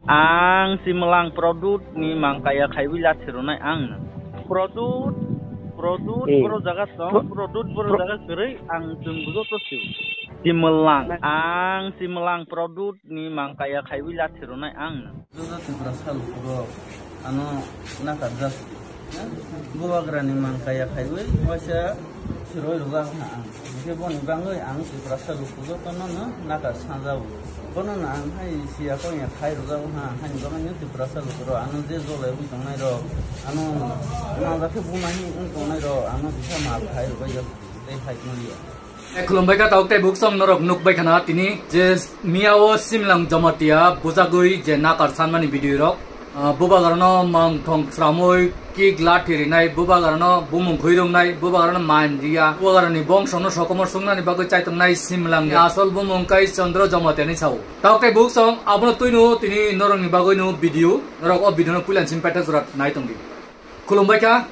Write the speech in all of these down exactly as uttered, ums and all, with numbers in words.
Ang Simlang Product ni mangkaya khaiwi lathi rwnai ang no. Product, Product Hmm. Boro jaga tong, Pro-, Product boro Pro-, jaga kwrwi ang chwng joto sio. Simlang, ang Simlang Product ni mangkaya khaiwi lathi rwnai ang no. Joto Tripura sal ukurok ano nakarjak. Bubagrani mangkaya khaiwi waisa siroi rwjak wngkha ang. Hwnkhe boni bagwi ang Tiprasa luku jotono no nakar sanjago. Bono no ang hai siya kongya khai rwjak wngkha, haini bagwi no Tiprasa lukurok ano je jolai wngwi tongnai rok, ano manjakhe buma hi wngwi tongnai rok, ano bisa mal khai rwbaijak tei hai maliya. Eh, khulumbai kha tauk tei buksong norok nukbai khana tini je miyao Simlang Jamatia bujagwi je nakar sanmani video rok. Ah, bubagrano mangthong sramwi kick lathi rinai, bubagrano bumung khui rwngnai, bubagrano man riya, bubagrani bongsono sokomor sungnani bagwi chaitongnai Simlang. Asol bumung kai Chandra Jamatia ni sao. Tauk tei buksong abono twino tini norokni bagwino video, norok o video no puilan sim paithak jora nai tongdi. Khulumbai kha,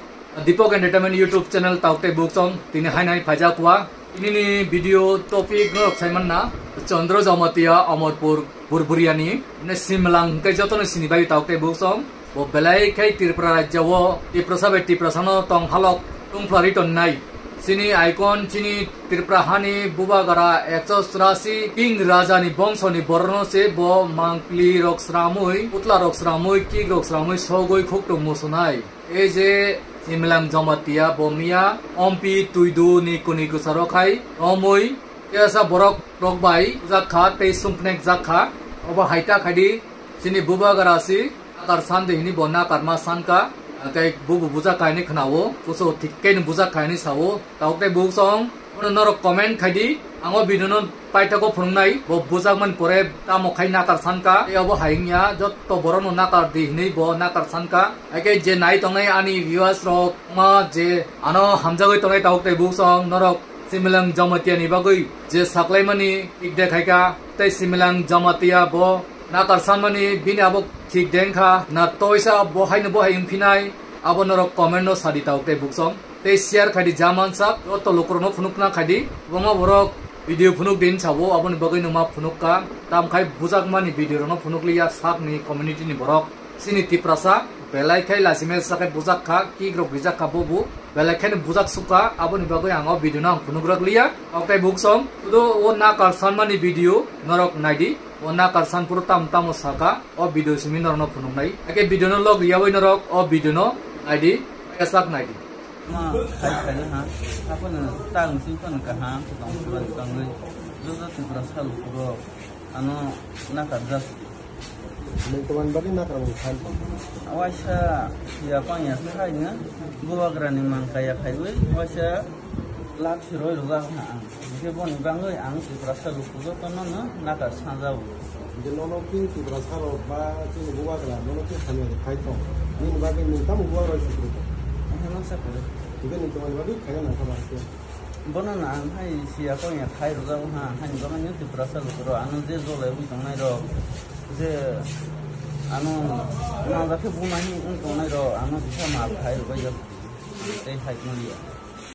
Deepak Entertainment YouTube channel tauk tei buksong tini hainai phaijak kua. Tini ni video topic norok saiman na Chandra Jamatia Amarpur Burburiani ne Simlang hwnkhe jotono sini bai tauk tei buksong. Bo belai khai Tripura rajya o Tiprasa bai Tiprasa no tong halok tungphlari tonnai. Chini icon, chini Tripura hani bubagra ekso churasi king raja ni bongso ni borok no se bo mangpli rok sramwi, putla rok sramwi, kick rok sramwi sogwi khuktung musunai. Ei je Simlang Jamatia bo miya ompi tuidu ni kuni kwcharo khai romwi tesa borok rok bai jak kha tei sumknek jak kha. Obo hai ta khai di chini bubagra si nakar sandi hini bo nakarma sankha, tei bubu bujak kaini khwnao, kusu thik khe ni bujak kaini sao, tauk tei buksong, bono norok comment khai di, ang o video no paithago phunuknai, bo bujak man pore tamo khai nakar sankha, tei obo hai wngya, jotto borok no nakar di hinui bo nakar sankha, haikhe je nai tongnai ani viewers rok, ma je ano hamjagwi tongnai tauk tei buksong, norok Simlang Jamatia ni bagwi je saklaimani thik de khaika, tei Simlang Jamatia bo nakar sanmani bini abo thik de wngkha, na toisa bo haino bo hai wngphinai, abo norok comment no sadi tauk tei buksong. Tei share khai di ja mansak, joto lukurokno phunukna khai di. Kwbangma borok video phunuk din sabo, aboni bagwi no ma phunuk ka. Tam khai bujakmani video rokno phunuk liya sakni community ni borok. Chini Tiprasa belai khai lasimesa khe bujak kha, kick rok rijak kha bobo. Belai khai no bujak sukha, aboni bagwi ang o video no ang phunuk rok liya. Tauk tei buksong, sudo o nakar sanmani video norok nai di. O nakar san phuru tam tamo saka, o video simi norokno phunuknai. Ake video no log riyawi norok o video no nai di, sak nai di. Ma khai khai ha, apono tang sing pan kaham, tong sing pan tong. Joto Tiprasa lukurok ano nakar jak. Nung teman bari nakar mung khan. Waisa ya pang ya khai nga, bubagrani mangkaya khaiwi, waisa lak siroi rwjak wngkha ang. Hwnkhe boni bagwi ang Tiprasa luku jotono no nakar sanjago. Hwnkhe nono ki Tiprasa rok ba chini bubagra nono ki hamya rok khai tong? Nini bagwi nung tamo bubagra rok sukru tong? Hwnkhe nung teman bagwi khaina nangkha ba khe. Bono no ang hai siya kong ya khai rwjak wngkha, haini bagwi no Tiprasa luku rok ano je jolai wngwi tongnai rok, je ano manjakhe buma hinwi wngwi tongnai rok ano bisa mal khai rwbaijak tei hai maliya.